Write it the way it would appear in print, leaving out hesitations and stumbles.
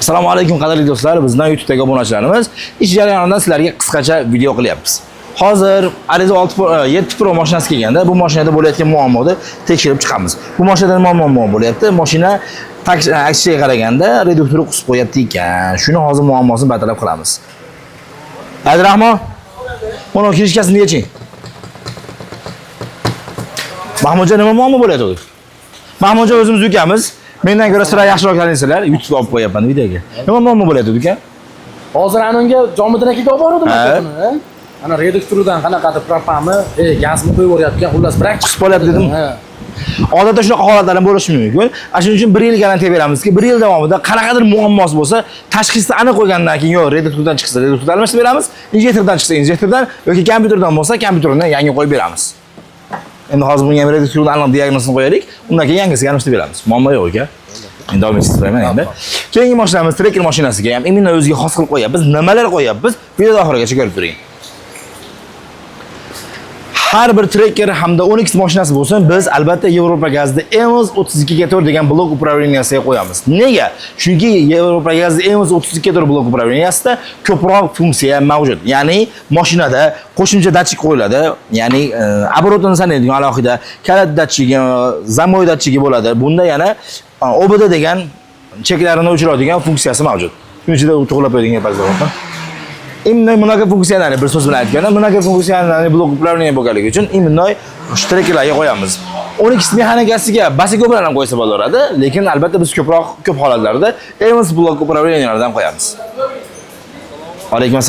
Assalomu alaykum, qadrli do'stlar, bizdan YouTube'dagi obunachilarimiz. Ish jarayonidan sizlarga qisqacha video qilyapmiz. Hozir Arrizo 6 Pro, 7 Pro mashinasi kelganda, bu mashinada bo'layotgan muammoni tekshirib chiqamiz. Bu mashinada nima muammo bo'lyapti? Mashina aksiyaga qaraganda reduktori qusib qo'yapti ekan. Shuni hozir muammosini bartaraf qilamiz. Abdurahmon, mana крышка sini yeching. Mahmudjon, nima muammo bo'lyapti o'zi? Mahmudjon o'zimiz ukamiz. Mendan ko'ra sizlar yaxshiroq taniysizlar. YouTube'ga olib qo'yapman videoga. Nima muammo bo'lyapti, uka? Hozir ana unga Jomiddin akaga olib borgandim Ha. buni. Ana reduktoridan qanaqadir propami, gazni qo'yib yuboryapti, xullas brak Qisib qolyapti dedim. Ha. Odatda shunaqa holatlar ham bo'lishi mumkin. Ana shuning uchun 1 yil garantiya beramizki, 1 yil davomida qanaqadir muammosi bo'lsa, tashxisni aniq qo'ygandan keyin yo reduktordan chiqsa, reduktordan almashtirib beramiz, injektordan chiqsa, injektordan yoki kompyuterdan bo'lsa, kompyuterdan yangi qo'yib beramiz. Endi hozir bunga ham reduktordan aniq diagnozini qo'yaylik, undan keyin yangisiga almashtirib beramiz. Muammo yo'q, aka. Endi davom ettirmayman endi. Keyingi mashinamiz Tracker mashinasiga ham именно o'ziga xos qilib qo'yapmiz. Nimalar qo'yapmiz? Video oxirigacha ko'rib turing. Har bir Tracker hamda Onix mashinasi bo'lsin, biz albatta Yevropa gazida EMS 32 4 degan blok управления siga qo'yamiz. Nega? Chunki Yevropa gazida EMS 32 4 blok управления sida ko'proq funksiya mavjud. Ya'ni mashinada qo'shimcha datchik qo'yiladi, ya'ni оборот ini sanaydigan alohida kalit datchigi, замой datchigi bo'ladi. Bunda yana OBD degan cheklarini o'chiradigan funksiyasi mavjud. Shuning ichida to'g'rilab qo'yadigan gap. Именно многофункциональный, bir so'z bilan aytganda, многофункциональный blok управления bo'lganligi uchun именно shu Trackerlarga qo'yamiz. 12 mexanikasiga Basiko bilan ham qo'ysa bo'laveradi, lekin albatta biz ko'proq ko'p holatlarda EMS blok управления lardan qo'yamiz. Alaykum assalom.